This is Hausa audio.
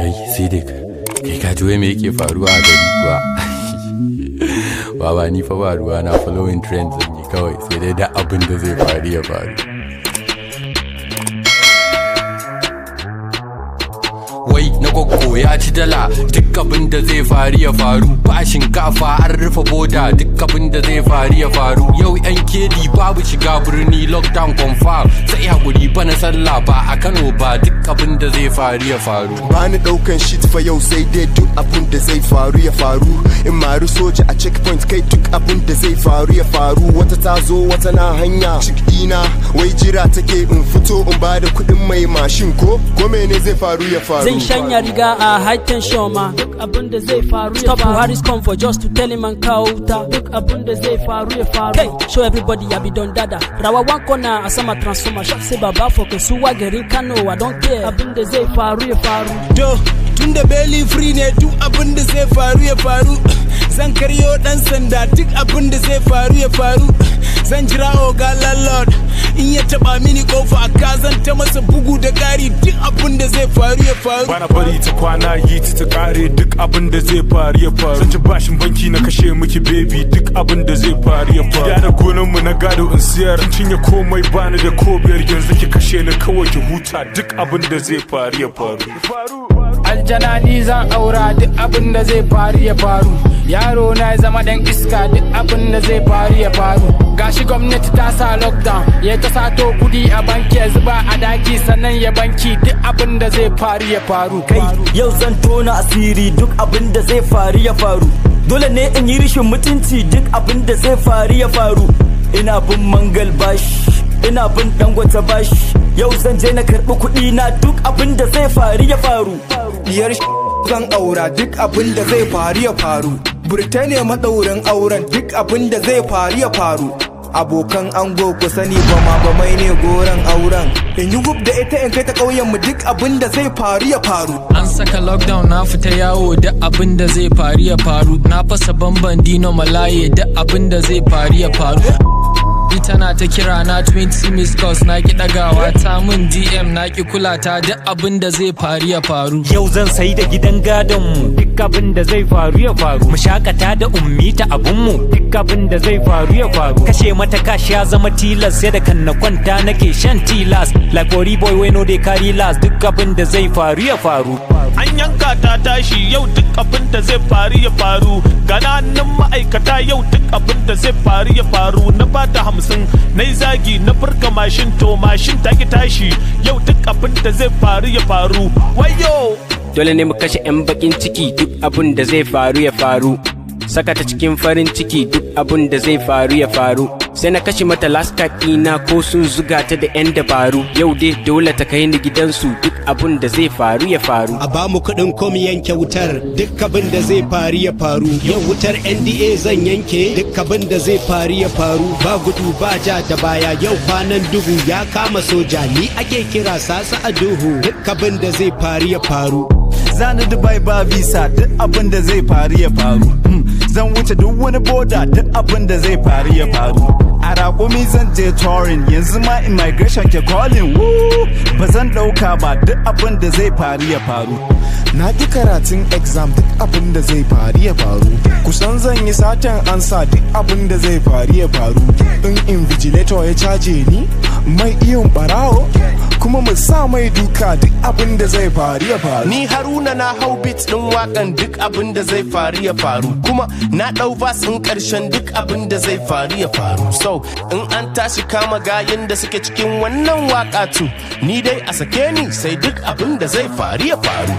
Kai Sidik, kai ka ji wai me yake faruwa a gari kuwa? Baba, ni fa ba ruwa na, following trends zan yi kawai, sai dai da abin da zai faru ya faru. Wai na gwaggo ya ci dala, duk abin da zai faru ya faru. Ba shinkafa, an rufe boda, duk abin da zai faru ya faru. Yau yan kedi babu shiga birni, lockdown confirm, sai hakuri bana sallah ba a Kano ba, duk abin da zai faru ya faru. Bani daukan shit fa yau, sai dai duk abun da zai faru ya faru. In maru soja a checkpoint, kai, duk abun da zai faru ya faru. Wata ta zo, wata na hanya. Chick dina wai jira take in fito in bada kuɗin mai mashin, ko mene zai faru ya faru. Zan shanya riga a high tension ma. Duk abin da zai faru ya Stop faru. Buhari's comfort just to tell him an kawo wuta. Duk abin da zai faru ya faru. Kai, show everybody I be don dada. Rawa one corner a sama transformer. Shop say baba for Kesuwa garin Kano, I don't care. Abin da zai faru ya faru. To, tun da beli free ne, duk abin da zai faru ya faru. Zan karyo dan sanda, duk abin da zai faru ya faru. Zan jira oga landlord in ya taba mini kofa, ka zan ta masa bugu da ƙari, duk abin da zai faru ya faru. Bana bari ta kwana, yi ta ta kare, duk abin da zai faru ya faru. Zan ci bashin banki na kashe miki baby, duk abin da zai faru ya faru. Gida da gonan mu na gado in siyar, in cinye komai, bani da ko biyar. Yanzu ki kashe ni kawai ki huta, duk abin da zai faru ya faru. Aljana ni zan aura, duk abin da zai faru ya faru. Yaro na ya zama dan iska, duk abin da zai faru ya faru. Gashi gwamnati ta sa lockdown, ya ta sato kudi a banki ya zuba a daki, sannan ya banki, duk abin da zai faru ya faru. Kai, yau zan tona asiri, duk abin da zai faru ya faru. Dole ne in yi rishin mutunci, duk abin da zai faru ya faru. Ina bin Mangal bashi, ina bin Dangote bashi, yau zan je na karɓi kuɗi na, duk abin da zai faru ya faru. Diyar zan aura, duk abin da zai faru ya faru. Burtaniya maɗaurin auren, duk abin da zai faru ya faru. Abokan ango, ku sani ba ma ba mai ne goron auren. In yi gub da ita in kai ta ƙauyen mu, duk abin da zai faru ya faru. An saka lockdown, na fita yawo, duk abin da zai faru ya faru. Na fasa bamban Dino Malaye, duk abin da zai faru ya faru. Tana ta kira na 20 miss calls, na ki dagawa. Ta mun DM, na ki kula ta, duk abin da zai faru ya faru. Yau zan sai da gidan gadon mu, duk abin da zai faru ya faru. Mu shakata da ummi ta abun mu, duk abin da zai faru ya faru. Kashe mata kashi ya zama tilas, sai da kan na kwanta nake shan tilas. Like ori boy wey no dey carry last, duk abin da zai faru ya faru. An yanka ta tashi yau, duk abin da zai faru ya faru. Gananan ma'aikata yau, duk abin da zai faru ya faru. Na bata 50, na yi zagi, na furka mashin, to mashin ta ki tashi yau, duk abin da zai faru ya faru. Wayo! Dole ne mu kashe 'yan bakin ciki, duk abin da zai faru ya faru. Saka ta cikin farin ciki, duk abin da zai faru ya faru. Sai na kashe mata last card ɗina, ko sun zuga ta da 'yan dabaru, yau dai dole ta kai ni gidansu, duk abin da zai faru ya faru. A ba mu kuɗin kom yanke wutar, duk abin da zai faru ya faru. Yau wutar NDA zan yanke, duk abin da zai faru ya faru. Ba gudu ba ja da baya, yau kwanan duhu ya kama soja, ni ake kira sasa a duhu, duk abin da zai faru ya faru. Zani Dubai ba visa, duk abin da zai faru ya faru. Zan wuce duk wani boda, duk abin da zai faru ya faru. A raƙumi zan je touring, yanzu ma immigration ke calling, woo, ba zan ɗauka ba, duk abin da zai faru ya faru. Na ƙi karatun exam, duk abin da zai faru ya faru. Kusan zan yi satan ansa, duk abin da zai faru ya faru. In invigilator ya caje ni, mai iyon barawo, kuma mu sa mai duka, duk abin da zai faru ya faru. Ni Haruna na hau beat din wakan, duk abin da zai faru ya faru. Kuma na dau verse in karshen, duk abin da zai faru ya faru. So in an tashi kama gayin da suke cikin wannan waka tu, ni dai a sake ni, sai duk abin da zai faru ya faru.